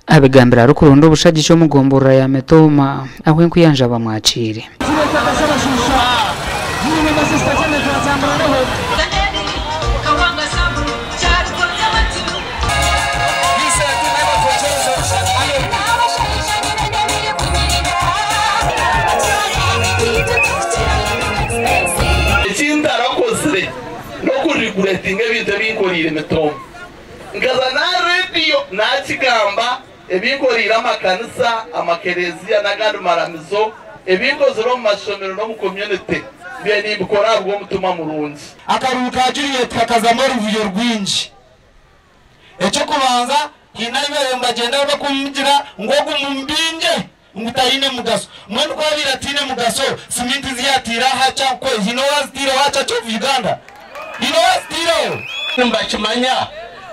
Abigambire arikuronda obushagiki omu gomborora ya Mitooma ahu enkuyanja bamwakiire. Eki ntarakozire n'okuriguretinga ebintu ebi nkoreire Mitooma. Nkaza n'aha rediyo naakigamba ebi nkoreire amakanisa, amakereziya n'agandi maramizo, ebi nkozire omu mashomero n'omu komyunite, mbiire nimbikora ahabw'omutima murungi. Akaruuru ka Juliet kakazamu oruvuyo rwingi. Eky'okubanza, haine ahu baabaire nibagyenda barikumugira ngu ogu mumubingye ngu taine mugaso. Mbwenu ku abaire ataine mugaso, siminti ezi yaataire aha Kyankwe haine owaazitaireho aha Church of Uganda? Haine owaazitaireho? Nibakimanya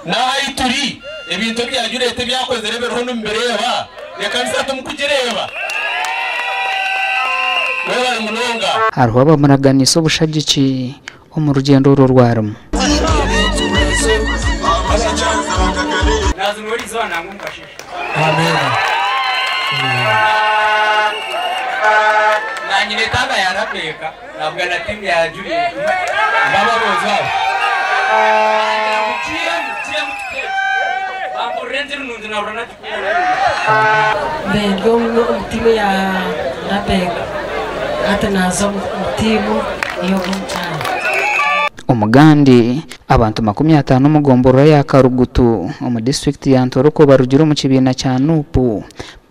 n'aha ahu turi, ebintu ebya Juliet ebi akozire biriho nimubireeba, ekanisa timukugireeba? Mwebare munonga. Hariho abamuraganiise obushagiki omu rugyendo oru oru arimu. Ndi omu tiimu ya Rabek hati naaza omu tiimu ey'ogu omukyara. Omugandi, abantu 50 omu gomborora ya Karugutu omu disiturikiti ya Ntoroko barugire omu kibiina kya NUP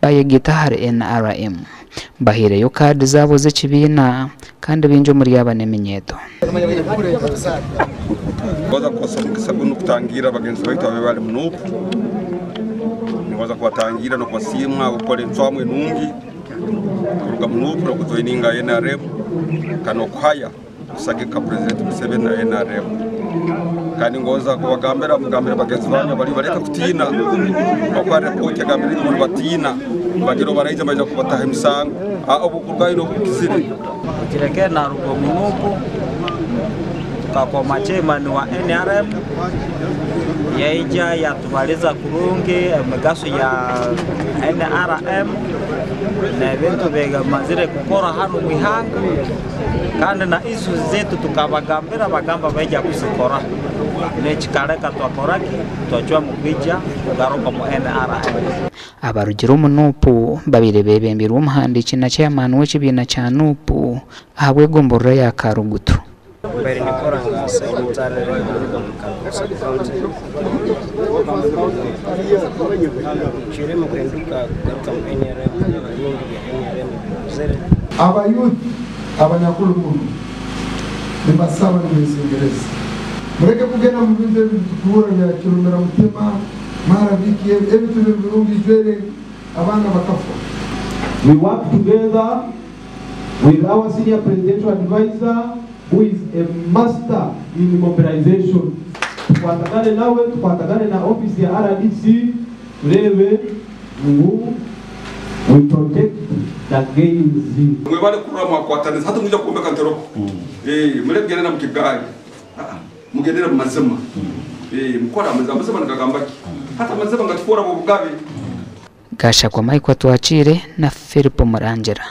bayegaita ahari NRM. Bahaireyo kaadi zaabo z'ekibiina kandi baingi omuri aba n'eminyeeto. Nibaza kukozesa omukisa gunu kutangira bagenzi baitu abe bali mu NUP. Nibaza kubatangira n'okubasiima gukora encwamu enungi kuruga mu NUP n'okujoininga NRM kandi n'okuhaya kusagika Purezidenti Museveni na NRM. Kandi ngonza kubagambira mugambire bagenzi banyu bali baleke kutiina okuba repoti egambire ngu nibatiina bagira baraija baija kubataha emisango obukurwayi n'obukizire. Kireke naruga omu NUP tukakoma chairman wa NRM yaija yatubaliza kurungi emigaso ya NRM n'ebintu bimazire kukora hanu mwihanga kandi na issues zetu tukabagambira bagamba baija kuzikora nekikaleka twakoraki twacwamu kwija kugaruka mu NRM. Abarugire omu NUP babaire bebembirwe omuhandiiki na chairman w'ekibiina kya NUP ahabw'egomborora ya Karugutu. Mbaire nikora nka secretary omu Karugutu sub-county. Ncwiremu kuhinduka kugaruka mu NRM ebirungi bya NRM bikozere. Abayouth abanyakulu muno nibasaba nibesengereza mureke kugenda mu bintu ebi bitukuura bya kirumira mutima mara biki ebintu birungi ijwere abaana bakafa. We work together with our senior presidential advisor who is a master in mobilization. Tukwatagane nawe, tukwatagane na office ya RDC, turebe ngu we protect the gains. Mwebale kurura mwakwatanisa hati mwija kumbeka Ntoroko. Mulegendera mu kigali. Mugendera mu mazima. Mukora amazima, amazima nigagamba ki? Hati amazima ngatufuura obugabe. Gashakwa Mike Twakire na Philip Murangira.